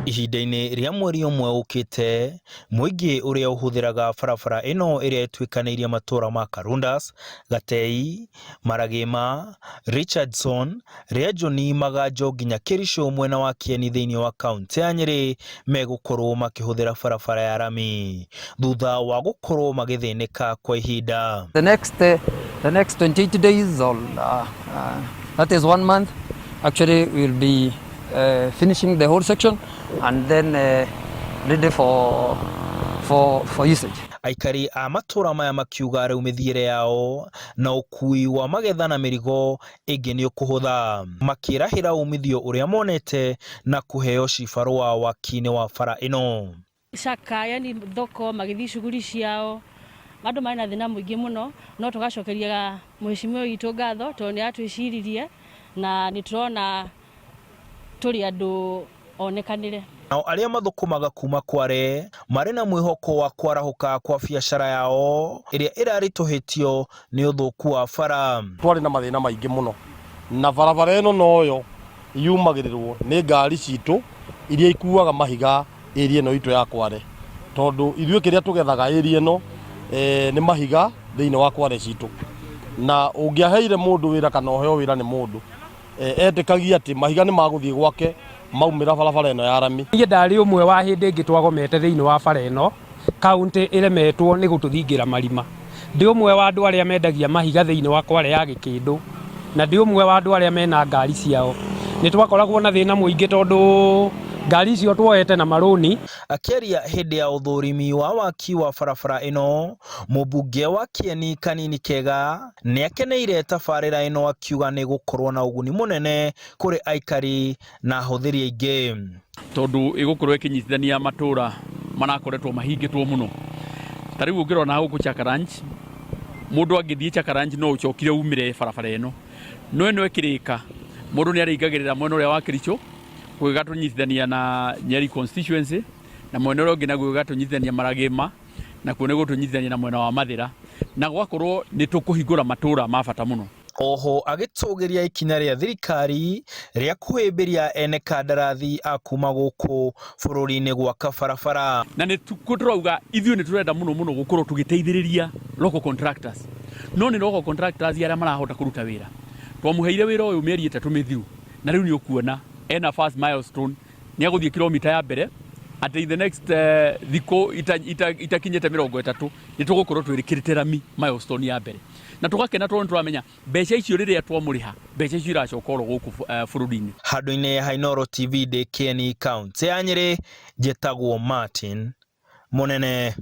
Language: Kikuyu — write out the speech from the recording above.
Ihinda-inĩ rĩa mweri ũmwe ũkĩte, mũingĩ ũrĩa ũhũthĩraga barabara ĩno ĩrĩa ĩtuĩkanĩirie matũra ma Karundas, Gatei, Maragĩma, Richardson, Rĩanjũni, Maganjo nginya Kĩricũ mwena wa Kĩeni thĩinĩ wa kaũntĩ ya Nyĩrĩ megũkorwo makĩhũthĩra barabara ya rami thutha wa gũkorwo magĩthĩnĩka kwa ihinda. The next, the next 28 days or that is one month, actually we will be finishing the whole section and then ready for usage. Aikari a matũra maya makiuga rĩu mĩthiĩre yao na ũkui wa magetha na mĩrigo ĩngĩ nĩ ũkũhũtha, makĩrahĩra umithio ũrĩa monete na kũheo cibarũa waki-inĩ wa bara ĩno. Caka yani thoko magĩthiĩ shughuli ciao andũ marĩ na thĩna mũingĩ mũno no tũgacokeria mheshimiwa witũ ngatho tondũ nĩ atwĩciririe na nĩ tũrona tũrĩ andũ onekanĩre. Nao arĩa mathũkũmaga kuma Kware marĩ na mwĩhoko wa kwarahũka kwa biacara yao ĩrĩa ĩraritũhĩtio nĩ ũthũku wa bara. Twarĩ na mathĩna maingĩ mũno na barabara ĩno noyo yumagĩrĩrwo nĩ ngari citũ iria ikuaga mahiga area ĩno itũ ya Kware, tondũ ithuĩ kĩrĩa tũgethaga area ĩno nĩ mahiga thĩinĩ wa Kware citũ, na ũngĩaheire mũndũ wĩra kana ũheo wĩra nĩ mũndũ etĩkagia atĩ mahiga nĩ magũthiĩ gwake maumĩra barabara ĩno ya rami. Niĩ ndarĩ ũmwe wa hĩndĩ ĩngĩ twagomete thĩinĩ wa bara ĩno, kaũntĩ ĩremetwo nĩ gũtũthingĩra marima. Ndĩ ũmwe wa andũ arĩa mendagia mahiga thĩinĩ wa Kware ya Gĩkĩndũ, na ndĩ ũmwe wa andũ arĩa mena ngari ciao. Nĩ twakoragwo na thĩna mũingĩ tondũ ngari icio tuoete na marũni. Akĩaria hĩndĩ ya ũthũrimi wa waki wa barabara ĩno, mũmbunge wa Kĩeni Kanini Kega nĩakeneire tabarĩra ĩno akiuga nĩ ĩgũkorwo na ũguni mũnene kũrĩ aikari na ahũthĩri aingĩ. Tondũ ĩgũkorwo ĩkĩnyitithania matũra marakoretwo mahingĩtwo mũno. Ta rĩu ũngĩrora gũkũ Chakaranch, mũndũ angĩthiĩ Chakaranch no ũcokire umĩre barabara ĩno. No ĩno ĩkĩrĩka, mũndũ nĩ arĩingagĩrĩra mwena ũrĩa wa Kericho, gũgĩgatũnyitithania na Nyeri constituency, na mwena ũrĩa ũngĩ naguo ũgatũnyitithania Maragĩma, nakuo nĩ gũtũnyitithania na mwena wa Mathĩra, na gwakorwo nĩ tũkũhingũra matũra ma bata mũno. Oho agĩtũgĩria ikinya rĩa thirikari rĩa kũhĩmbĩria ene kandarathi a kuma gũkũ bũrũri-inĩ gwaka barabara. Na nĩ tũrauga ithuĩ nĩ tũrenda mũno mũno gũkorwo tũgĩteithĩrĩria local contractors, no nĩ local contractors arĩa marahota kũruta wĩra. Twamũheire wĩra ũyũ mĩeri 3 mĩthiru na rĩu nĩ ũkuona ena first milestone, nĩ agũthiĩ kilomita ya mbere atĩ in the next thikũ itakinyĩte 30 nĩ tũgũkorwo twĩkĩrĩte rami milestone ya mbere. Na tũgakena tondũ nĩ tũramenya mbeca icio rĩrĩa twamũrĩha, mbeca icio iracoka oro gũkũ bũrũri-inĩ. Handũ-inĩ ha Inooro TV ndĩ Kieni, kaũntĩ ya Nyĩrĩ, njĩtagwo Martin Mũnene.